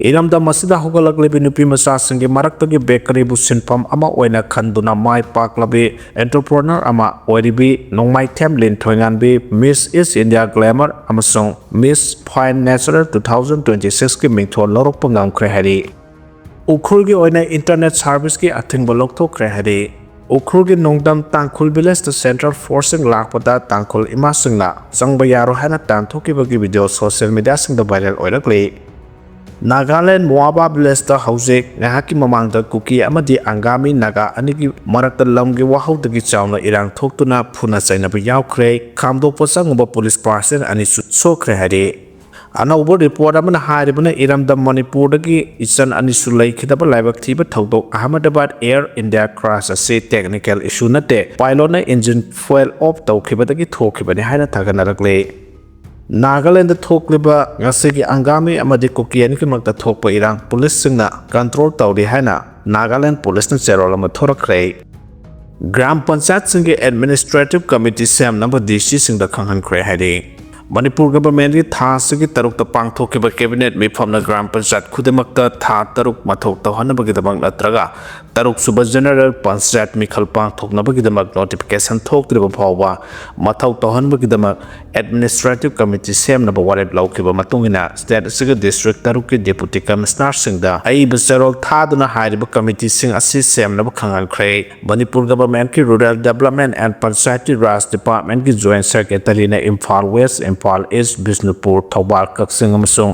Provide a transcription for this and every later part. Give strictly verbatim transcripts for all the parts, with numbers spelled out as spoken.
ꯏꯔꯝꯗꯝ ꯑꯁꯤꯗ ꯍꯧꯒꯠꯂꯛꯂꯤꯕꯤ ꯅꯨꯄꯤ ꯃꯆꯥꯁꯤꯡꯒꯤ ꯃꯔꯛꯇꯒꯤ ꯕꯦꯀꯔꯤꯕꯨ ꯁꯤꯟꯐꯝ ꯑꯃ ꯑꯣꯏꯅ ꯈꯟꯗꯨꯅ ꯃꯥꯏ ꯄꯥꯛꯂꯕꯤ entrepreneur ꯑꯃ ꯑꯣꯏꯔꯤꯕꯤ ꯅꯣꯡꯃꯥꯏꯊꯦꯝ ꯂꯤꯟꯊꯣꯏꯉꯥꯟꯕꯤ Miss East India Glamour ꯑꯃꯁꯨꯡ Miss Fine Natural two thousand twenty six ꯀꯤ ꯃꯤꯡꯊꯣꯜ ꯂꯧꯔꯛꯄ ꯉꯝꯈ꯭ꯔꯦ ꯍꯥꯏꯔꯤ꯫ ꯎꯈ꯭ꯔꯨꯜꯒꯤ ꯑꯣꯏꯅ internet service ꯀꯤ ꯑꯊꯤꯡꯕ ꯂꯧꯊꯣꯛꯈ꯭ꯔꯦ ꯍꯥꯏꯔꯤ꯫ ꯎꯈ꯭ꯔꯨꯜꯒꯤ ꯅꯣꯡꯗꯝ ꯇꯥꯡꯈꯨꯜ village ꯇ central force ꯁꯤꯡ ꯂꯥꯛꯄꯗ ꯇꯥꯡꯈꯨꯜ ꯏꯃꯥꯁꯤꯡꯅ ꯆꯪꯕ ꯌꯥꯔꯣꯏ ꯍꯥꯏꯅ ꯇꯥꯟꯊꯣꯛꯈꯤꯕꯒꯤ video social media ꯁꯤꯡꯗ viral ꯑꯣꯏꯔꯛꯂꯤ꯫ ꯅꯥꯒꯥꯂꯦꯟ ꯃꯣꯋꯥꯕꯥ village ꯇ ꯍꯧꯖꯤꯛ ꯉꯥꯏꯍꯥꯛꯀꯤ ꯃꯃꯥꯡꯗ ꯀꯨꯀꯤ ꯑꯃꯗꯤ ꯑꯪꯒꯥꯃꯤ ꯅꯥꯒꯥ ꯑꯅꯤꯒꯤ ꯃꯔꯛꯇ ꯂꯝꯒꯤ ꯋꯥꯍꯧꯗꯒꯤ ꯆꯥꯎꯅ ꯏꯔꯥꯡ ꯊꯣꯛꯇꯨꯅ ꯐꯨꯅ ꯆꯩꯅꯕ ꯌꯥꯎꯈ꯭ꯔꯦ꯫ ꯈꯥꯝꯗꯣꯛꯄ ꯆꯪꯉꯨꯕ police personnel ꯑꯅꯤꯁꯨ ꯁꯣꯛꯈ꯭ꯔꯦ ꯍꯥꯏꯔꯤ꯫ ꯑꯅꯧꯕ report ꯑꯃꯅ ꯍꯥꯏꯔꯤꯕꯅ ꯏꯔꯝꯗꯝ ꯃꯅꯤꯄꯨꯔꯗꯒꯤ ꯏꯆꯟ ꯑꯅꯤꯁꯨ ꯂꯩꯈꯤꯗꯕ ꯂꯥꯏꯕꯛ ꯊꯤꯕ ꯊꯧꯗꯣꯛ ꯑꯍꯃꯗꯕꯥꯗ Air India crash ꯑꯁꯤ technical issue ꯅꯠꯇꯦ, pilot ꯅ engine fuel off ꯇꯧꯈꯤꯕꯗꯒꯤ ꯊꯣꯛꯈꯤꯕꯅꯤ ꯍꯥꯏꯅ ꯊꯥꯒꯠꯅꯔꯛꯂꯤ꯫ ꯅꯥꯒꯥꯂꯦꯟꯗ ꯊꯣꯛꯂꯤꯕ ꯉꯁꯤꯒꯤ ꯑꯪꯒꯥꯃꯤ ꯑꯃꯗꯤ ꯀꯨꯀꯤ ꯑꯅꯤꯒꯤꯃꯛꯇ ꯊꯣꯛꯄ ꯏꯔꯥꯡ police ꯁꯤꯡꯅ control ꯇꯧꯔꯤ ꯍꯥꯏꯅ ꯅꯥꯒꯥꯂꯦꯟ police ꯅ ꯆꯦꯔꯣꯜ ꯑꯃ ꯊꯣꯔꯛꯈ꯭ꯔꯦ꯫ ꯒ꯭ꯔꯥꯝ ꯄꯟꯆꯥꯌꯠꯁꯤꯡꯒꯤ administrative committee ꯁꯦꯝꯅꯕ D C ꯁꯤꯡꯗ ꯈꯪꯍꯟꯈ꯭ꯔꯦ ꯍꯥꯏꯔꯤ꯫ ꯃꯅꯤꯄꯨꯔ government ꯀꯤ ꯊꯥ ꯑꯁꯤꯒꯤ ꯇꯔꯨꯛꯇ ꯄꯥꯡꯊꯣꯛꯈꯤꯕ cabinet ꯃꯤꯐꯝꯅ ꯒ꯭ꯔꯥꯝ ꯄꯟꯆꯥꯌꯠ ꯈꯨꯗꯤꯡꯃꯛꯇ ꯊꯥ ꯇꯔꯨꯛ ꯃꯊꯧ ꯇꯧꯍꯟꯅꯕꯒꯤꯗꯃꯛ ꯅꯠꯇ꯭ꯔꯒ ꯇꯔꯨꯛ ꯁꯨꯕ general ꯄꯟꯆꯥꯌꯠ ꯃꯤꯈꯜ ꯄꯥꯡꯊꯣꯛꯅꯕꯒꯤꯗꯃꯛ notification ꯊꯣꯛꯇ꯭ꯔꯤꯕ ꯐꯥꯎꯕ ꯃꯊꯧ ꯇꯧꯍꯟꯕꯒꯤꯗꯃꯛ administrative committee ꯁꯦꯝꯅꯕ ꯋꯥꯔꯦꯞ ꯂꯧꯈꯤꯕ ꯃꯇꯨꯡ ꯏꯟꯅ state ꯑꯁꯤꯒꯤ district ꯇꯔꯨꯛꯀꯤ deputy commissioner ꯁꯤꯡꯗ ꯑꯏꯕ ꯆꯦꯔꯣꯜ ꯊꯥꯗꯨꯅ ꯍꯥꯏꯔꯤꯕ committee ꯁꯤꯡ ꯑꯁꯤ ꯁꯦꯝꯅꯕ ꯈꯪꯍꯟꯈ꯭ꯔꯦ꯫ ꯃꯅꯤꯄꯨꯔ government ꯀꯤ Rural Development and Panchayati Raj Department ꯀꯤ Joint Secretary ꯅ ꯏꯝꯐꯥꯜ West, ꯏꯝꯐꯥꯜ East, ꯕꯤꯁꯅꯨꯄꯨꯔ, ꯊꯧꯕꯥꯜ, ꯀꯛꯆꯤꯡ ꯑꯃꯁꯨꯡ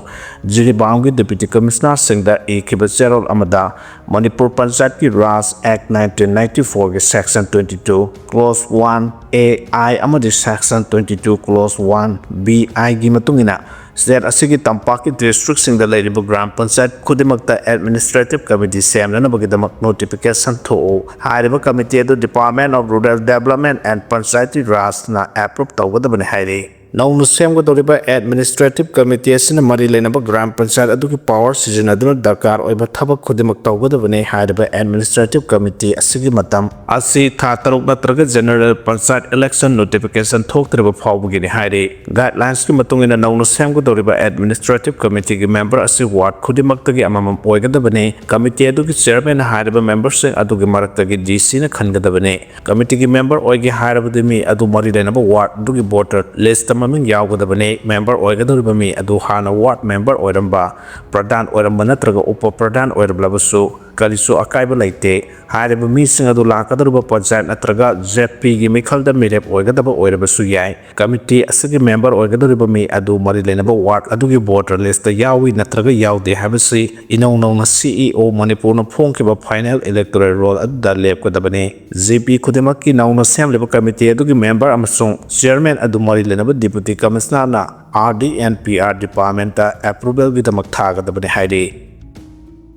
ꯖꯤꯔꯤꯕꯥꯝꯒꯤ deputy commissioner ꯁꯤꯡꯗ ꯏꯈꯤꯕ ꯆꯦꯔꯣꯜ ꯑꯃꯗ ꯃꯅꯤꯄꯨꯔ ꯄꯟꯆꯥꯌꯠꯀꯤ ꯔꯥꯖ Act nineteen ninety four ꯒꯤ section twenty two clause one A I ꯑꯃꯗꯤ section twenty two clause one B I ꯒꯤ ꯃꯇꯨꯡ ꯏꯟꯅ state ꯑꯁꯤꯒꯤ ꯇꯝꯄꯥꯛꯀꯤ district ꯁꯤꯡꯗ ꯂꯩꯔꯤꯕ ꯒ꯭ꯔꯥꯝ ꯄꯟꯆꯥꯌꯠ ꯈꯨꯗꯤꯡꯃꯛꯇ administrative committee ꯁꯦꯝꯅꯅꯕꯒꯤꯗꯃꯛ notification ꯊꯣꯛꯎ꯫ ꯍꯥꯏꯔꯤꯕ committee ꯑꯗꯨ Department of Rural Development and Panchayati Raj ꯅ approve ꯇꯧꯒꯗꯕꯅꯤ ꯍꯥꯏꯔꯤ꯫ ꯅꯧꯅ ꯁꯦꯝꯒꯗꯧꯔꯤꯕ Administrative Committee ꯑꯁꯤꯅ ꯃꯔꯤ ꯂꯩꯅꯕ ꯒ꯭ꯔꯥꯝ ꯄꯟꯆꯥꯌꯠ ꯑꯗꯨꯒꯤ ꯄꯋꯥꯔ ꯁꯤꯖꯤꯟꯅꯗꯨꯅ ꯗꯔꯀꯥꯔ ꯑꯣꯏꯕ ꯊꯕꯛ ꯈꯨꯗꯤꯡꯃꯛ ꯇꯧꯒꯗꯕꯅꯤ ꯍꯥꯏꯔꯤꯕ Administrative Committee ꯑꯁꯤꯒꯤ ꯃꯇꯝ ꯑꯁꯤ ꯊꯥ ꯇꯔꯨꯛ ꯅꯠꯇ꯭ꯔꯒ General Panchayat Election Notification ꯊꯣꯛꯇ꯭ꯔꯤꯕ ꯐꯥꯎꯕꯒꯤꯅꯤ ꯍꯥꯏꯔꯤ꯫ Guidelines ꯀꯤ ꯃꯇꯨꯡ ꯏꯟꯅ ꯅꯧꯅ ꯁꯦꯝꯒꯗꯧꯔꯤꯕ Administrative Committee ꯒꯤ member ꯑꯁꯤ ward ꯈꯨꯗꯤꯡꯃꯛꯇꯒꯤ ꯑꯃꯃꯝ ꯑꯣꯏꯒꯗꯕꯅꯤ꯫ Committee ꯑꯗꯨꯒꯤ chairman ꯍꯥꯏꯔꯤꯕ member ꯁꯤꯡ ꯑꯗꯨꯒꯤ ꯃꯔꯛꯇꯒꯤ D C ꯅ ꯈꯟꯒꯗꯕꯅꯤ꯫ Committee ꯒꯤ member ꯑꯣꯏꯒꯦ ꯍꯥꯏꯔꯕꯗꯤ ꯃꯤ ꯑꯗꯨ ꯃꯔꯤ ꯂꯩꯅꯕ ward ꯑꯗꯨꯒꯤ voter list ꯇ ꯃꯃꯤꯡ ꯌꯥꯎꯒꯗꯕꯅꯤ꯫ Member ꯑꯣꯏꯒꯗꯧꯔꯤꯕ ꯃꯤ ꯑꯗꯨ ꯍꯥꯟꯅ ward member ꯑꯣꯏꯔꯝꯕ, ꯄ꯭ꯔꯙꯥꯟ ꯑꯣꯏꯔꯝꯕ ꯅꯠꯇ꯭ꯔꯒ ꯎꯄ ꯄ꯭ꯔꯙꯥꯟ ꯑꯣꯏꯔꯝꯂꯕꯁꯨ ꯀꯔꯤꯁꯨ ꯑꯀꯥꯏꯕ ꯂꯩꯇꯦ꯫ ꯍꯥꯏꯔꯤꯕ ꯃꯤꯁꯤꯡ ꯑꯗꯨ ꯂꯥꯛꯀꯗꯧꯔꯤꯕ ꯄꯟꯆꯥꯌꯠ ꯅꯠꯇ꯭ꯔꯒ Z P ꯒꯤ ꯃꯤꯈꯜꯗ ꯃꯤꯔꯦꯞ ꯑꯣꯏꯒꯗꯕ ꯑꯣꯏꯔꯕꯁꯨ ꯌꯥꯏ꯫ Committee ꯑꯁꯤꯒꯤ member ꯑꯣꯏꯒꯗꯧꯔꯤꯕ ꯃꯤ ꯑꯗꯨ ꯃꯔꯤ ꯂꯩꯅꯕ ward ꯑꯗꯨꯒꯤ voter list ꯇ ꯌꯥꯎꯏ ꯅꯠꯇ꯭ꯔꯒ ꯌꯥꯎꯗꯦ ꯍꯥꯏꯕꯁꯤ ꯏꯅꯧ ꯅꯧꯅ C E O ꯃꯅꯤꯄꯨꯔꯅ ꯐꯣꯡꯈꯤꯕ final electoral roll ꯑꯗꯨꯗ ꯂꯦꯞꯀꯗꯕꯅꯤ꯫ G P ꯈꯨꯗꯤꯡꯃꯛꯀꯤ ꯅꯧꯅ ꯁꯦꯝꯂꯤꯕ committee ꯑꯗꯨꯒꯤ member ꯑꯃꯁꯨꯡ chairman ꯑꯗꯨ ꯃꯔꯤ ꯂꯩꯅꯕ Deputy Commissioner ꯅ R D and P R department ꯇ approval ꯒꯤꯗꯃꯛ ꯊꯥꯒꯗꯕꯅꯤ ꯍꯥꯏꯔꯤ꯫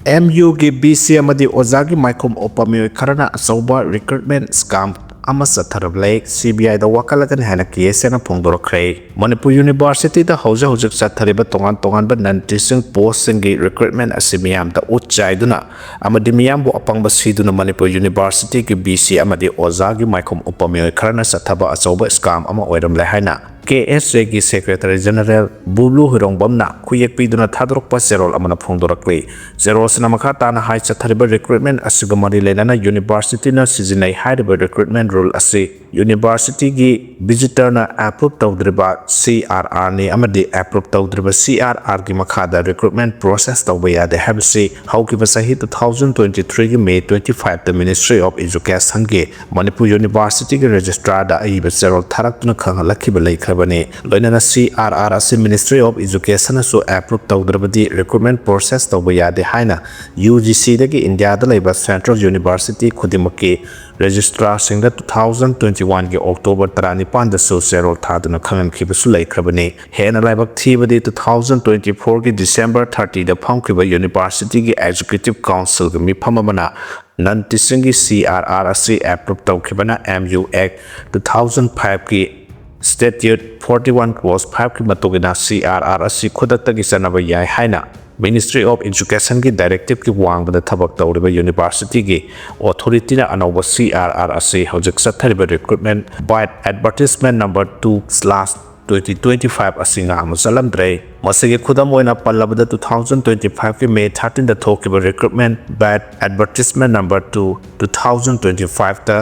M U ꯒꯤ V C ꯑꯃꯗꯤ ꯑꯣꯖꯥꯒꯤ ꯃꯥꯏꯈꯨꯝ ꯎꯞꯄ ꯃꯤꯑꯣꯏ ꯈꯔꯅ ꯑꯆꯧꯕ recruitment scam ꯑꯃ ꯆꯠꯊꯔꯕ ꯂꯩ꯫ C B I ꯗ ꯋꯥꯀꯠꯂꯒꯅꯤ ꯍꯥꯏꯅ K S A ꯅ ꯐꯣꯡꯗꯣꯔꯛꯈ꯭ꯔꯦ꯫ ꯃꯅꯤꯄꯨꯔ University ꯗ ꯍꯧꯖꯤꯛ ꯍꯧꯖꯤꯛ ꯆꯠꯊꯔꯤꯕ ꯇꯣꯉꯥꯟ ꯇꯣꯉꯥꯟꯕ non teaching post ꯁꯤꯡꯒꯤ recruitment ꯑꯁꯤ ꯃꯤꯌꯥꯝꯗ ꯎꯠ ꯆꯥꯏꯗꯨꯅ ꯑꯃꯗꯤ ꯃꯤꯌꯥꯝꯕꯨ ꯑꯄꯪꯕ ꯁꯤꯗꯨꯅ ꯃꯅꯤꯄꯨꯔ University ꯒꯤ V C ꯑꯃꯗꯤ ꯑꯣꯖꯥꯒꯤ ꯃꯥꯏꯈꯨꯝ ꯎꯞꯄ ꯃꯤꯑꯣꯏ ꯈꯔꯅ ꯆꯠꯊꯕ ꯑꯆꯧꯕ scam ꯑꯃ ꯑꯣꯏꯔꯝꯂꯦ ꯍꯥꯏꯅ K S A ꯒꯤ Secretary General ꯕꯨꯕ꯭ꯂꯨ ꯍꯨꯏꯔꯣꯡꯕꯝꯅ ꯈꯨꯌꯦꯛ ꯄꯤꯗꯨꯅ ꯊꯥꯗꯣꯔꯛꯄ ꯆꯦꯔꯣꯜ ꯑꯃꯅ ꯐꯣꯡꯗꯣꯔꯛꯂꯤ꯫ ꯆꯦꯔꯣꯜꯁꯤꯅ ꯃꯈꯥ ꯇꯥꯅ ꯍꯥꯏ, ꯆꯠꯊꯔꯤꯕ recruitment ꯑꯁꯤꯒ ꯃꯔꯤ ꯂꯩꯅꯅ University ꯅ ꯁꯤꯖꯤꯟꯅꯩ ꯍꯥꯏꯔꯤꯕ recruitment rule ꯑꯁꯤ University ꯒꯤ visitor ꯅ approve ꯇꯧꯗ꯭ꯔꯤꯕ C R R ꯅꯤ ꯑꯃꯗꯤ approve ꯇꯧꯗ꯭ꯔꯤꯕ C R R ꯒꯤ ꯃꯈꯥꯗ recruitment process ꯇꯧꯕ ꯌꯥꯗꯦ ꯍꯥꯏꯕꯁꯤ ꯍꯧꯈꯤꯕ ꯆꯍꯤ two thousand twenty three ꯒꯤ May twenty five ꯇ Ministry of Education ꯒꯤ ꯃꯅꯤꯄꯨꯔ University ꯒꯤ Registrar ꯗ ꯑꯏꯕ ꯆꯦꯔꯣꯜ ꯊꯥꯔꯛꯇꯨꯅ ꯈꯪꯍꯜꯂꯛꯈꯤꯕ ꯂꯩꯈ꯭ꯔꯕꯅꯤ꯫ ꯂꯣꯏꯅꯅ C R R ꯑꯁꯤ Ministry of Education ꯅꯁꯨ approve ꯇꯧꯗ꯭ꯔꯕꯗꯤ recruitment process ꯇꯧꯕ ꯌꯥꯗꯦ ꯍꯥꯏꯅ U G C ꯗꯒꯤ ꯏꯟꯗꯤꯌꯥꯗ ꯂꯩꯕ Central University ꯈꯨꯗꯤꯡꯃꯛꯀꯤ Registrar ꯁꯤꯡꯗ two thousand twenty one ꯒꯤ October ꯇꯔꯥꯅꯤꯄꯥꯟꯗꯁꯨ ꯆꯦꯔꯣꯜ ꯊꯥꯗꯨꯅ ꯈꯪꯍꯟꯈꯤꯕꯁꯨ ꯂꯩꯈ꯭ꯔꯕꯅꯤ꯫ ꯍꯦꯟꯅ ꯂꯥꯏꯕꯛ ꯊꯤꯕꯗꯤ two thousand twenty four ꯒꯤ December thirty ꯗ ꯐꯝꯈꯤꯕ University ꯒꯤ Executive Council ꯒꯤ ꯃꯤꯐꯝ ꯑꯃꯅ non teaching ꯒꯤ C R R ꯑꯁꯤ approve ꯇꯧꯈꯤꯕꯅ M U Act two thousand five ꯀꯤ Statute forty one clause five ꯀꯤ ꯃꯇꯨꯡ ꯏꯟꯅ C R R ꯑꯁꯤ ꯈꯨꯗꯛꯇꯒꯤ ꯆꯠꯅꯕ ꯌꯥꯏ ꯍꯥꯏꯅ Ministry of Education ꯒꯤ directive ꯀꯤ ꯋꯥꯡꯃꯗ ꯊꯕꯛ ꯇꯧꯔꯤꯕ university ꯒꯤ authority ꯅ ꯑꯅꯧꯕ C R R ꯑꯁꯤ ꯍꯧꯖꯤꯛ ꯆꯠꯊꯔꯤꯕ recruitment by advertisement number two slash twenty twenty five ꯑꯁꯤ ꯉꯥꯛꯅ ꯆꯠꯂꯝꯗ꯭ꯔꯦ꯫ ꯃꯁꯤꯒꯤ ꯈꯨꯗꯝ ꯑꯣꯏꯅ ꯄꯜꯂꯕꯗ, two thousand twenty five ꯀꯤ May thirteen ꯗ ꯊꯣꯛꯈꯤꯕ recruitment by advertisement number two, two thousand twenty five ꯇ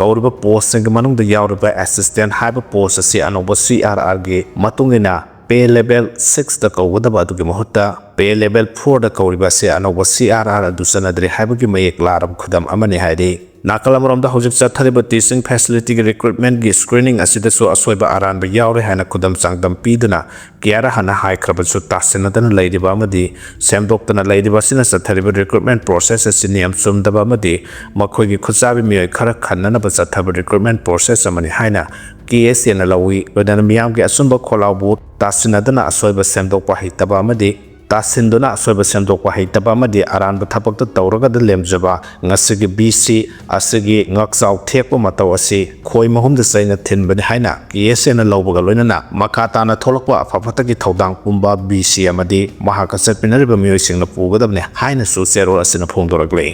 ꯀꯧꯔꯤꯕ post ꯁꯤꯡꯒꯤ ꯃꯅꯨꯡꯗ ꯌꯥꯎꯔꯤꯕ assistant ꯍꯥꯏꯕ post ꯑꯁꯤ ꯑꯅꯧꯕ C R R ꯒꯤ ꯃꯇꯨꯡ ꯏꯟꯅ pay level six ꯇ ꯀꯧꯒꯗꯕ ꯑꯗꯨꯒꯤ ꯃꯍꯨꯠꯇ pay level four ꯗ ꯀꯧꯔꯤꯕ ꯑꯁꯤ ꯑꯅꯧꯕ C R R ꯑꯗꯨ ꯆꯠꯅꯗ꯭ꯔꯦ ꯍꯥꯏꯕꯒꯤ ꯃꯌꯦꯛ ꯂꯥꯔꯕ ꯈꯨꯗꯝ ꯑꯃꯅꯤ ꯍꯥꯏꯔꯤ꯫ ꯅꯥꯀꯜ ꯑꯃꯔꯣꯝꯗ, ꯍꯧꯖꯤꯛ ꯆꯠꯊꯔꯤꯕ teaching facility ꯒꯤ recruitment ꯒꯤ screening ꯑꯁꯤꯗꯁꯨ ꯑꯁꯣꯏꯕ ꯑꯔꯥꯟꯕ ꯌꯥꯎꯔꯦ ꯍꯥꯏꯅ ꯈꯨꯗꯝ ꯆꯥꯡꯗꯝ ꯄꯤꯗꯨꯅ ꯀꯌꯥꯔꯛ ꯍꯟꯅ ꯍꯥꯏꯈ꯭ꯔꯕꯁꯨ ꯇꯥꯁꯤꯟꯅꯗꯅ ꯂꯩꯔꯤꯕ ꯑꯃꯗꯤ ꯁꯦꯝꯗꯣꯛꯇꯅ ꯂꯩꯔꯤꯕ ꯑꯁꯤꯅ ꯆꯠꯊꯔꯤꯕ recruitment process ꯑꯁꯤ ꯅꯤꯌꯝ ꯆꯨꯝꯗꯕ ꯑꯃꯗꯤ ꯃꯈꯣꯏꯒꯤ ꯈꯨꯠꯆꯥꯕꯤ ꯃꯤꯑꯣꯏ ꯈꯔ ꯈꯟꯅꯅꯕ ꯆꯠꯊꯕ recruitment process ꯑꯃꯅꯤ ꯍꯥꯏꯅ K S A ꯅ ꯂꯧꯏ꯫ ꯂꯣꯏꯅꯅ ꯃꯤꯌꯥꯝꯒꯤ ꯑꯆꯨꯝꯕ ꯈꯣꯜꯂꯥꯎꯕꯨ ꯇꯥꯁꯤꯟꯅꯗꯅ ꯑꯁꯣꯏꯕ ꯁꯦꯝꯗꯣꯛꯄ ꯍꯩꯇꯕ ꯑꯃꯗꯤ ꯇꯥꯁꯤꯟꯗꯨꯅ ꯑꯁꯣꯏꯕ ꯁꯦꯝꯗꯣꯛꯄ ꯍꯩꯇꯕ ꯑꯃꯗꯤ ꯑꯔꯥꯟꯕ ꯊꯕꯛꯇ ꯇꯧꯔꯒꯗ ꯂꯦꯝꯖꯕ ꯉꯁꯤꯒꯤ B C ꯑꯁꯤꯒꯤ ꯉꯛꯆꯥꯎ ꯊꯦꯛꯄ ꯃꯇꯧ ꯑꯁꯤ ꯈꯣꯏ ꯃꯍꯨꯝꯗ ꯆꯩꯅ ꯊꯤꯟꯕꯅꯤ ꯍꯥꯏꯅ K S A ꯅ ꯂꯧꯕꯒ ꯂꯣꯏꯅꯅ ꯃꯈꯥ ꯇꯥꯅ ꯊꯣꯛꯂꯛꯄ ꯑꯐ ꯐꯠꯇꯒꯤ ꯊꯧꯗꯥꯡ ꯄꯨꯝꯕ B C ꯑꯃꯗꯤ ꯃꯍꯥꯛꯀ ꯆꯠꯃꯤꯟꯅꯔꯤꯕ ꯃꯤꯑꯣꯏꯁꯤꯡꯅ ꯄꯨꯒꯗꯕꯅꯤ ꯍꯥꯏꯅꯁꯨ ꯆꯦꯔꯣꯜ ꯑꯁꯤꯅ ꯐꯣꯡꯗꯣꯔꯛꯂꯤ꯫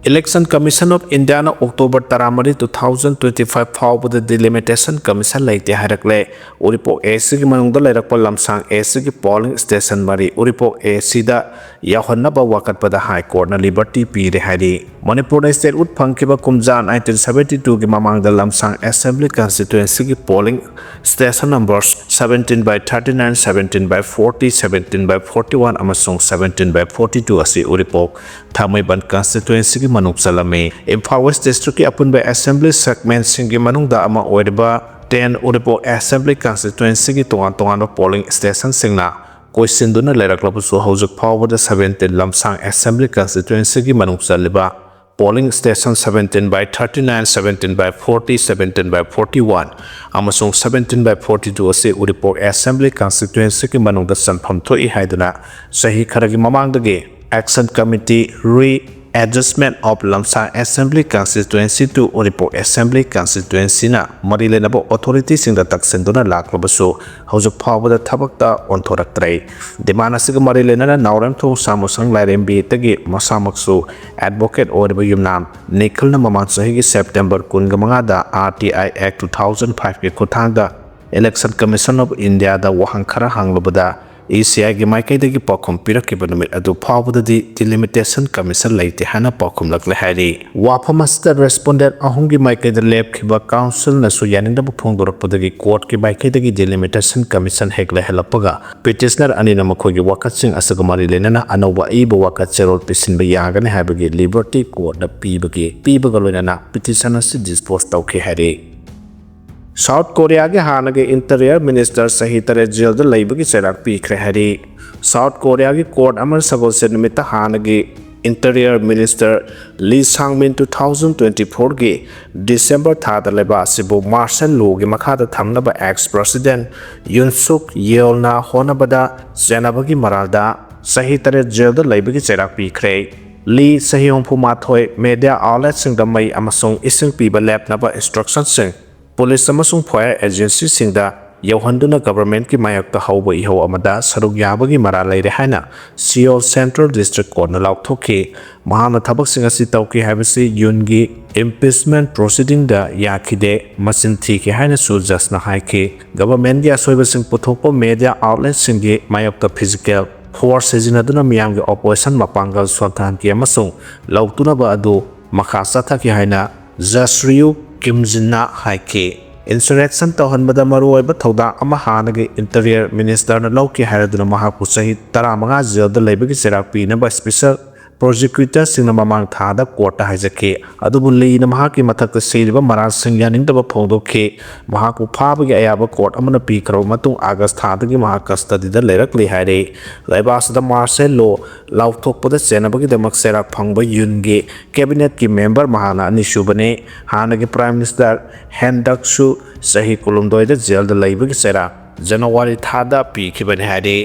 Election Commission of India ꯅ October ꯇꯔꯥꯃꯔꯤ, two thousand twenty five ꯐꯥꯎꯕꯗ Delimitation Commission ꯂꯩꯇꯦ ꯍꯥꯏꯔꯛꯂꯦ꯫ ꯎꯔꯤꯄꯣꯛ A C ꯒꯤ ꯃꯅꯨꯡꯗ ꯂꯩꯔꯛꯄ ꯂꯝꯁꯥꯡ A C ꯒꯤ polling station ꯃꯔꯤ ꯎꯔꯤꯄꯣꯛ A C the ꯌꯥꯎꯍꯟꯅꯕ ꯋꯥꯀꯠꯄꯗ High Court ꯅ liberty ꯄꯤꯔꯦ ꯍꯥꯏꯔꯤ꯫ ꯃꯅꯤꯄꯨꯔꯗ statehood ꯐꯪꯈꯤꯕ ꯀꯨꯝꯖꯥ nineteen seventy two ꯒꯤ ꯃꯃꯥꯡꯗ ꯂꯝꯁꯥꯡ Assembly Constituency ꯒꯤ polling station numbers seventeen by thirty nine, seventeen by forty, seventeen by forty one ꯑꯃꯁꯨꯡ seventeen by forty two ꯑꯁꯤ ꯎꯔꯤꯄꯣꯛ ꯊꯥꯡꯃꯩꯕꯟ constituency ꯒꯤ ꯃꯅꯨꯡ ꯆꯜꯂꯝꯃꯤ꯫ ꯏꯝꯐꯥꯜ West District ꯀꯤ ꯑꯄꯨꯟꯕ assembly segment ꯁꯤꯡꯒꯤ ꯃꯅꯨꯡꯗ ꯑꯃ ꯑꯣꯏꯔꯤꯕ ten ꯎꯔꯤꯄꯣꯛ Assembly Constituency ꯒꯤ ꯇꯣꯉꯥꯟ ꯇꯣꯉꯥꯟꯕ polling station ꯁꯤꯡꯅ ꯀꯣꯏꯁꯤꯟꯗꯨꯅ ꯂꯩꯔꯛꯂꯕꯁꯨ, ꯍꯧꯖꯤꯛ ꯐꯥꯎꯕꯗ seventeen ꯂꯝꯁꯥꯡ Assembly Constituency ꯒꯤ ꯃꯅꯨꯡ ꯆꯜꯂꯤꯕ polling station seventeen by thirty nine, seventeen by forty, seventeen by forty one ꯑꯃꯁꯨꯡ seventeen by forty two ꯑꯁꯤ ꯎꯔꯤꯄꯣꯛ Assembly Constituency ꯒꯤ ꯃꯅꯨꯡꯗ ꯆꯟꯐꯝ ꯊꯣꯛꯏ ꯍꯥꯏꯗꯨꯅ ꯆꯍꯤ ꯈꯔꯒꯤ ꯃꯃꯥꯡꯗꯒꯤ Action Committee, REE, Adjustment of Lamsang Assembly Constituency to Uripok Assembly Constituencyꯅ ꯃꯔꯤ ꯂꯩꯅꯕ authorityꯁꯤꯡꯗ ꯇꯛꯁꯤꯟꯗꯨꯅ ꯂꯥꯛꯂꯕꯁꯨ, ꯍꯧꯖꯤꯛ ꯐꯥꯎꯕꯗ ꯊꯕꯛꯇ ꯑꯣꯟꯊꯣꯔꯛꯇ꯭ꯔꯦ꯫ Demand ꯑꯁꯤꯒ ꯃꯔꯤ ꯂꯩꯅꯅ ꯅꯥꯎꯔꯦꯝꯊꯣꯡ ꯁꯥꯃꯨꯁꯪ ꯂꯥꯏꯔꯦꯝꯕꯤꯗꯒꯤ ꯃꯁꯥꯃꯛꯁꯨ advocate ꯑꯣꯏꯔꯤꯕ ꯌꯨꯝꯅꯥꯝ ꯅꯤꯈꯤꯜꯅ ꯃꯃꯥꯡ ꯆꯍꯤꯒꯤ September ꯀꯨꯟꯒ ꯃꯉꯥꯗ R T I Act two thousand five ꯀꯤ ꯈꯨꯠꯊꯥꯡꯗ Election Commission of Indiaꯗ ꯋꯥꯍꯪ ꯈꯔ ꯍꯪꯂꯨꯕꯗ, E C Iꯒꯤ ꯃꯥꯏꯀꯩꯗꯒꯤ ꯄꯥꯎꯈꯨꯝ ꯄꯤꯔꯛꯈꯤꯕ ꯅꯨꯃꯤꯠ ꯑꯗꯨ ꯐꯥꯎꯕꯗꯗꯤ Delimitation Commission ꯂꯩꯇꯦ ꯍꯥꯏꯅ ꯄꯥꯎꯈꯨꯝꯂꯛꯂꯦ ꯍꯥꯏꯔꯤ꯫ ꯋꯥꯐꯝ ꯑꯁꯤꯗ respondent ꯑꯍꯨꯝꯒꯤ ꯃꯥꯏꯀꯩꯗ ꯂꯦꯞꯈꯤꯕ councilꯅꯁꯨ ꯌꯥꯅꯤꯡꯗꯕ ꯐꯣꯡꯗꯣꯔꯛꯄꯗꯒꯤ courtꯀꯤ ꯃꯥꯏꯀꯩꯗꯒꯤ Delimitation Commission ꯍꯦꯛ ꯂꯩꯍꯜꯂꯛꯄꯒ, petitioner ꯑꯅꯤꯅ ꯃꯈꯣꯏꯒꯤ ꯋꯥꯀꯠꯁꯤꯡ ꯑꯁꯤꯒ ꯃꯔꯤ ꯂꯩꯅꯅ ꯑꯅꯧꯕ ꯑꯏꯕ ꯋꯥꯀꯠ ꯆꯦꯔꯣꯜ ꯄꯤꯁꯤꯟꯕ ꯌꯥꯒꯅꯤ ꯍꯥꯏꯕꯒꯤ liberty courtꯅ ꯄꯤꯕꯒꯤ, ꯄꯤꯕꯒ ꯂꯣꯏꯅꯅ petition ꯑꯁꯤ dispose ꯇꯧꯈꯤ ꯍꯥꯏꯔꯤ꯫ South Koreaꯒꯤ ꯍꯥꯟꯅꯒꯤ Interior Minister ꯆꯍꯤ ꯇꯔꯦꯠ jailꯗ ꯂꯩꯕꯒꯤ ꯆꯩꯔꯥꯛ ꯄꯤꯈ꯭ꯔꯦ ꯍꯥꯏꯔꯤ꯫ South Koreaꯒꯤ court ꯑꯃꯅ ꯁꯒꯣꯜꯁꯦꯟ ꯅꯨꯃꯤꯠꯇ ꯍꯥꯟꯅꯒꯤ Interior Minister Lee Sang-min two thousand twenty-fourꯒꯤ December ꯊꯥꯗ ꯂꯩꯕꯥꯛ ꯑꯁꯤꯕꯨ martial lawꯒꯤ ꯃꯈꯥꯗ ꯊꯝꯅꯕ ex President Yoon Suk Yeolꯅ ꯍꯣꯠꯅꯕꯗ ꯆꯦꯟꯅꯕꯒꯤ ꯃꯔꯥꯜꯗ ꯆꯍꯤ ꯇꯔꯦꯠ jailꯗ ꯂꯩꯕꯒꯤ ꯆꯩꯔꯥꯛ ꯄꯤꯈ꯭ꯔꯦ꯫ ꯂꯤ ꯆꯍꯤ ꯍꯨꯝꯐꯨ ꯃꯥꯊꯣꯏ media outletꯁꯤꯡꯗ ꯃꯩ ꯑꯃꯁꯨꯡ ꯏꯁꯤꯡ ꯄꯤꯕ ꯂꯦꯞꯅꯕ instructionꯁꯤꯡ police ꯑꯃꯁꯨꯡ fire agencyꯁꯤꯡꯗ ꯌꯧꯍꯟꯗꯨꯅ governmentꯀꯤ ꯃꯥꯌꯣꯛꯇ ꯍꯧꯕ ꯏꯍꯧ ꯑꯃꯗ ꯁꯔꯨꯛ ꯌꯥꯕꯒꯤ ꯃꯔꯥꯜ ꯂꯩꯔꯦ ꯍꯥꯏꯅ Seoul Central District Courtꯅ ꯂꯥꯎꯊꯣꯛꯈꯤ꯫ ꯃꯍꯥꯛꯅ ꯊꯕꯛꯁꯤꯡ ꯑꯁꯤ ꯇꯧꯈꯤ ꯍꯥꯏꯕꯁꯤ ꯌꯨꯟꯒꯤ impeachment proceedingꯗ ꯌꯥꯈꯤꯗꯦ, ꯃꯆꯤꯟ ꯊꯤꯈꯤ ꯍꯥꯏꯅꯁꯨ judgeꯅ ꯍꯥꯏꯈꯤ꯫ Governmentꯀꯤ ꯑꯁꯣꯏꯕꯁꯤꯡ ꯄꯨꯊꯣꯛꯄ media outletꯁꯤꯡꯒꯤ ꯃꯥꯌꯣꯛꯇ physical force ꯁꯤꯖꯤꯟꯅꯗꯨꯅ ꯃꯤꯌꯥꯝꯒꯤ opposition ꯃꯄꯥꯡꯒꯜ ꯁꯣꯟꯊꯍꯟꯈꯤ ꯑꯃꯁꯨꯡ ꯂꯧꯇꯨꯅꯕ ꯑꯗꯨ ꯃꯈꯥ ꯆꯠꯊꯈꯤ ꯍꯥꯏꯅ Judge Ryu Kim-jinꯅ ꯍꯥꯏꯈꯤ꯫ Insurrection ꯇꯧꯍꯟꯕꯗ ꯃꯔꯨꯑꯣꯏꯕ ꯊꯧꯗꯥꯡ ꯑꯃ ꯍꯥꯟꯅꯒꯤ Interior Ministerꯅ ꯂꯧꯈꯤ ꯍꯥꯏꯔꯗꯨꯅ ꯃꯍꯥꯛꯄꯨ ꯆꯍꯤ ꯇꯔꯥꯃꯉꯥ jailꯗ ꯂꯩꯕꯒꯤ ꯆꯩꯔꯥꯛ ꯄꯤꯅꯕ special prosecutorꯁꯤꯡꯅ ꯃꯃꯥꯡ ꯊꯥꯗ courtꯇ ꯍꯥꯏꯖꯈꯤ꯫ ꯑꯗꯨꯕꯨ ꯂꯤꯅ ꯃꯍꯥꯛꯀꯤ ꯃꯊꯛꯇ ꯁꯤꯔꯤꯕ ꯃꯔꯥꯜꯁꯤꯡ ꯌꯥꯅꯤꯡꯗꯕ ꯐꯣꯡꯗꯣꯛꯈꯤ꯫ ꯃꯍꯥꯛꯄꯨ ꯐꯥꯕꯒꯤ ꯑꯌꯥꯕ court ꯑꯃꯅ ꯄꯤꯈ꯭ꯔꯕ ꯃꯇꯨꯡ August ꯊꯥꯗꯒꯤ ꯃꯍꯥꯛ custodyꯗ ꯂꯩꯔꯛꯂꯤ ꯍꯥꯏꯔꯤ꯫ ꯂꯩꯕꯥꯛ ꯑꯁꯤꯗ martial law ꯂꯥꯎꯊꯣꯛꯄꯗ ꯆꯦꯟꯅꯕꯒꯤꯗꯃꯛ ꯆꯩꯔꯥꯛ ꯐꯪꯕ ꯌꯨꯟꯒꯤ cabinetꯀꯤ member ꯃꯍꯥꯛꯅ ꯑꯅꯤꯁꯨꯕꯅꯤ꯫ ꯍꯥꯟꯅꯒꯤ Prime Minister Han Duckꯁꯨ ꯆꯍꯤ ꯀꯨꯟꯍꯨꯝꯗꯣꯏꯗ jailꯗ ꯂꯩꯕꯒꯤ ꯆꯩꯔꯥꯛ January ꯊꯥꯗ ꯄꯤꯈꯤꯕꯅꯤ ꯍꯥꯏꯔꯤ꯫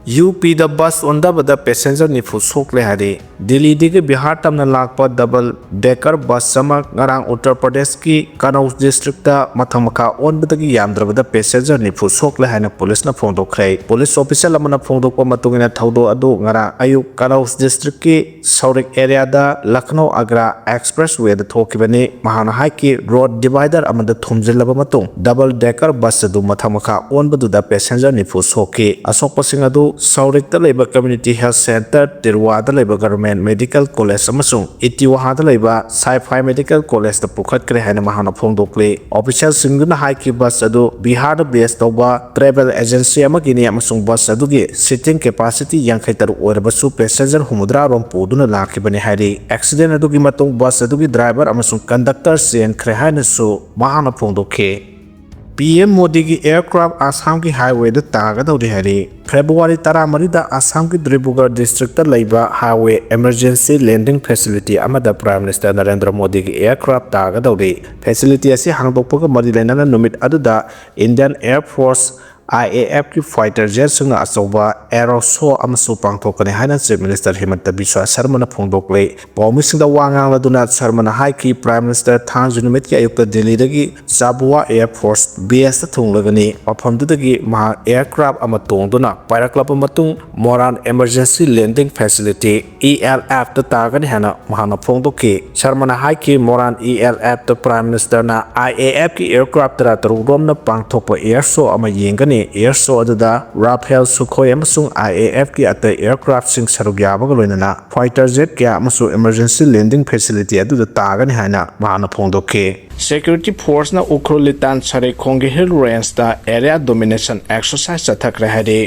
ꯌꯨ ꯄꯤꯗ ꯕꯁ ꯑꯣꯟꯊꯕꯗ ꯄꯦꯁꯦꯟꯖꯔ ꯅꯤꯐꯨ ꯁꯣꯛꯂꯦ ꯍꯥꯏꯔꯤ꯫ ꯗꯤꯜꯂꯤꯗꯒꯤ ꯕꯤꯍꯥꯔ ꯇꯝꯅ ꯂꯥꯛꯄ ꯗꯕꯜ ꯗꯦꯀꯔ ꯕꯁ ꯑꯃ ꯉꯔꯥꯡ ꯎꯠꯇꯔ ꯄ꯭ꯔꯗꯦꯁꯀꯤ ꯀꯅꯧꯖ ꯗꯤꯁꯇ꯭ꯔꯤꯛꯇ ꯃꯊꯛ ꯃꯈꯥ ꯑꯣꯟꯕꯗꯒꯤ ꯌꯥꯝꯗ꯭ꯔꯕꯗ ꯄꯦꯁꯦꯟꯖꯔ ꯅꯤꯐꯨ ꯁꯣꯛꯂꯦ ꯍꯥꯏꯅ ꯄꯨꯂꯤꯁꯅ ꯐꯣꯡꯗꯣꯛꯈ꯭ꯔꯦ꯫ ꯄꯨꯂꯤꯁ ꯑꯣꯐꯤꯁꯤꯌꯦꯜ ꯑꯃꯅ ꯐꯣꯡꯗꯣꯛꯄ ꯃꯇꯨꯡ ꯏꯟꯅ ꯊꯧꯗꯣꯛ ꯑꯗꯨ ꯉꯔꯥꯡ ꯑꯌꯨꯛ ꯀꯅꯧꯖ ꯗꯤꯁꯇ꯭ꯔꯤꯛꯀꯤ ꯁꯧꯔꯤꯛ ꯑꯦꯔꯤꯌꯥꯗ ꯂꯈꯅꯧ ꯑꯒ꯭ꯔꯥ ꯑꯦꯛꯁꯄ꯭ꯔꯦꯁ ꯋꯦꯗ ꯊꯣꯛꯈꯤꯕꯅꯤ꯫ ꯃꯍꯥꯛꯅ ꯍꯥꯏꯈꯤ, ꯔꯣꯗ ꯗꯤꯚꯥꯏꯗꯔ ꯑꯃꯗ ꯊꯨꯝꯖꯤꯜꯂꯕ ꯃꯇꯨꯡ ꯗꯕꯜ ꯗꯦꯀꯔ ꯕꯁ ꯑꯗꯨ ꯃꯊꯛ ꯃꯈꯥ ꯑꯣꯟꯕꯗꯨꯗ ꯄꯦꯁꯦꯟꯖꯔ ꯅꯤꯐꯨ ꯁꯣꯛꯈꯤ꯫ ꯑꯁꯣꯛꯄꯁꯤꯡ ꯑꯗꯨ ꯁꯧꯔꯤꯛꯇ ꯂꯩꯕ ꯀꯝꯃ꯭ꯌꯨꯅꯤꯇꯤ ꯍꯦꯜꯊ ꯁꯦꯟꯇꯔ, ꯇꯤꯔꯋꯥꯗ ꯂꯩꯕ ꯒꯚꯔꯟꯃꯦꯟꯠ ꯃꯦꯗꯤꯀꯦꯜ ꯀꯣꯂꯦꯖ ꯑꯃꯁꯨꯡ ꯏꯇꯤꯋꯥꯍꯥꯗ ꯂꯩꯕ ꯁꯥꯏꯐꯥꯏ ꯃꯦꯗꯤꯀꯦꯜ ꯀꯣꯂꯦꯖꯇ ꯄꯨꯈꯠꯈ꯭ꯔꯦ ꯍꯥꯏꯅ ꯃꯍꯥꯛꯅ ꯐꯣꯡꯗꯣꯛꯂꯤ꯫ ꯑꯣꯐꯤꯁꯤꯌꯦꯜꯁꯤꯡꯗꯨꯅ ꯍꯥꯏꯈꯤ, ꯕꯁ ꯑꯗꯨ ꯕꯤꯍꯥꯔꯗ ꯕꯦꯁ ꯇꯧꯕ ꯇ꯭ꯔꯦꯚꯦꯜ ꯑꯦꯖꯦꯟꯁꯤ ꯑꯃꯒꯤꯅꯤ ꯑꯃꯁꯨꯡ ꯕꯁ ꯑꯗꯨꯒꯤ ꯁꯤꯇꯤꯡ ꯀꯦꯄꯥꯁꯤꯇꯤ ꯌꯥꯡꯈꯩ ꯇꯔꯨꯛ ꯑꯣꯏꯔꯕꯁꯨ ꯄꯦꯁꯦꯟꯖꯔ ꯍꯨꯝꯐꯨꯇꯔꯥ ꯔꯣꯝ ꯄꯨꯗꯨꯅ ꯂꯥꯛꯈꯤꯕꯅꯤ ꯍꯥꯏꯔꯤ꯫ ꯑꯦꯛꯁꯤꯗꯦꯟ ꯑꯗꯨꯒꯤ ꯃꯇꯨꯡ ꯕꯁ ꯑꯗꯨꯒꯤ ꯗ꯭ꯔꯥꯏꯚꯔ ꯑꯃꯁꯨꯡ ꯀꯟꯗꯛꯇꯔ ꯆꯦꯟꯈ꯭ꯔꯦ ꯍꯥꯏꯅꯁꯨ ꯃꯍꯥꯛꯅ ꯐꯣꯡꯗꯣꯛꯈꯤ꯫ ꯄꯤ ꯑꯦꯝ ꯃꯣꯗꯤꯒꯤ ꯑꯦꯌꯔꯀ꯭ꯔꯥꯐ ꯑꯁꯥꯝꯒꯤ ꯍꯥꯏꯋꯦꯗ ꯇꯥꯒꯗꯧꯔꯤ ꯍꯥꯏꯔꯤ꯫ ꯐꯦꯕ꯭ꯔꯨꯋꯥꯔꯤ ꯇꯔꯥꯃꯔꯤꯗ ꯑꯁꯥꯝꯒꯤ ꯗꯤꯕ꯭ꯔꯨꯒꯔ ꯗꯤꯁꯇ꯭ꯔꯤꯛꯇ ꯂꯩꯕ ꯍꯥꯏꯋꯦ ꯏꯃꯔꯖꯦꯟꯁꯤ ꯂꯦꯟꯗꯤꯡ ꯐꯦꯁꯤꯂꯤꯇꯤ ꯑꯃꯗ ꯄ꯭ꯔꯥꯏꯝ ꯃꯤꯅꯤꯁꯇꯔ ꯅꯔꯦꯟꯗ꯭ꯔ ꯃꯣꯗꯤꯒꯤ ꯑꯦꯌꯔꯀ꯭ꯔꯥꯐ ꯇꯥꯒꯗꯧꯔꯤ꯫ ꯐꯦꯁꯤꯂꯤꯇꯤ ꯑꯁꯤ ꯍꯥꯡꯗꯣꯛꯄꯒ ꯃꯔꯤ ꯂꯩꯅꯅ ꯅꯨꯃꯤꯠ ꯑꯗꯨꯗ Indian air force, I A ꯑꯦꯐꯀꯤ ꯐꯥꯏꯇꯔ ꯖꯦꯠꯁꯤꯡꯅ ꯑꯆꯧꯕ ꯑꯦꯔꯣ ꯁꯣ ꯑꯃꯁꯨ ꯄꯥꯡꯊꯣꯛꯀꯅꯤ ꯍꯥꯏꯅ ꯆꯤꯐ ꯃꯤꯅꯤꯁꯇꯔ ꯍꯤꯃꯟꯇ ꯕꯤꯁ꯭ꯋ ꯁꯔꯃꯅ ꯐꯣꯡꯗꯣꯛꯂꯤ꯫ ꯄꯥꯎꯃꯤꯁꯤꯡꯗ ꯋꯥ ꯉꯥꯡꯂꯗꯨꯅ ꯁꯔꯃꯅ ꯍꯥꯏꯈꯤ, ꯄ꯭ꯔꯥꯏꯝ ꯃꯤꯅꯤꯁꯇꯔ ꯊꯥꯡꯖ ꯅꯨꯃꯤꯠꯀꯤ ꯑꯌꯨꯛꯇ ꯗꯤꯜꯂꯤꯗꯒꯤ ꯆꯥꯕꯨꯋꯥ ꯑꯦꯌꯔ ꯐꯣꯔꯁ ꯕꯦꯁꯇ ꯊꯨꯡꯂꯒꯅꯤ꯫ ꯃꯐꯝꯗꯨꯗꯒꯤ ꯃꯍꯥꯛ ꯑꯦꯌꯔꯀ꯭ꯔꯥꯐ ꯑꯃ ꯇꯣꯡꯗꯨꯅ ꯄꯥꯏꯔꯛꯂꯕ ꯃꯇꯨꯡ Moran emergency landing facility, E L ꯑꯦꯐꯇ ꯇꯥꯒꯅꯤ ꯍꯥꯏꯅ ꯃꯍꯥꯛꯅ ꯐꯣꯡꯗꯣꯛꯈꯤ꯫ ꯁꯔꯃꯅ ꯍꯥꯏꯈꯤ, ꯃꯣꯔꯥꯟ ꯏ ꯑꯦꯜ ꯑꯦꯐꯇ ꯄ꯭ꯔꯥꯏꯝ ꯃꯤꯅꯤꯁꯇꯔꯅ ꯑꯥꯏ ꯑꯦ ꯑꯦꯐꯀꯤ ꯑꯦꯌꯔꯀ꯭ꯔꯥꯐ ꯇꯔꯥꯇꯔꯨꯛ ꯔꯣꯝꯅ ꯄꯥꯡꯊꯣꯛꯄ ꯑꯦꯌꯔ ꯁꯣ ꯑꯃ ꯌꯦꯡꯒꯅꯤ꯫ ꯑꯦꯌꯔ ꯁꯣ ꯑꯗꯨꯗ ꯔꯥꯐꯦꯜ, ꯁꯨꯈꯣꯏ ꯑꯃꯁꯨꯡ ꯑꯥꯏ ꯑꯦ ꯑꯦꯐꯀꯤ ꯑꯇꯩ ꯑꯦꯌꯔꯀ꯭ꯔꯥꯐꯁꯤꯡ ꯁꯔꯨꯛ ꯌꯥꯕꯒ ꯂꯣꯏꯅꯅ ꯐꯥꯏꯇꯔ ꯖꯦꯠ ꯀꯌꯥ ꯑꯃꯁꯨ ꯏꯃꯔꯖꯦꯟꯁꯤ ꯂꯦꯟꯗꯤꯡ ꯐꯦꯁꯤꯂꯤꯇꯤ ꯑꯗꯨꯗ ꯇꯥꯒꯅꯤ ꯍꯥꯏꯅ ꯃꯍꯥꯛꯅ ꯐꯣꯡꯗꯣꯛꯈꯤ꯫ ꯁꯦꯀ꯭ꯌꯨꯔꯤꯇꯤ ꯐꯣꯔꯁꯅ ꯎꯈ꯭ꯔꯨꯜ ꯂꯤꯇꯥꯟ ꯁꯔꯩꯈꯣꯡꯒꯤ ꯍꯤꯜ ꯔꯦꯟꯖꯇ ꯑꯦꯔꯤꯌꯥ ꯗꯣꯃꯤꯅꯦꯁꯟ ꯑꯦꯛꯁꯔꯁꯥꯏꯖ ꯆꯠꯊꯈ꯭ꯔꯦ ꯍꯥꯏꯔꯤ꯫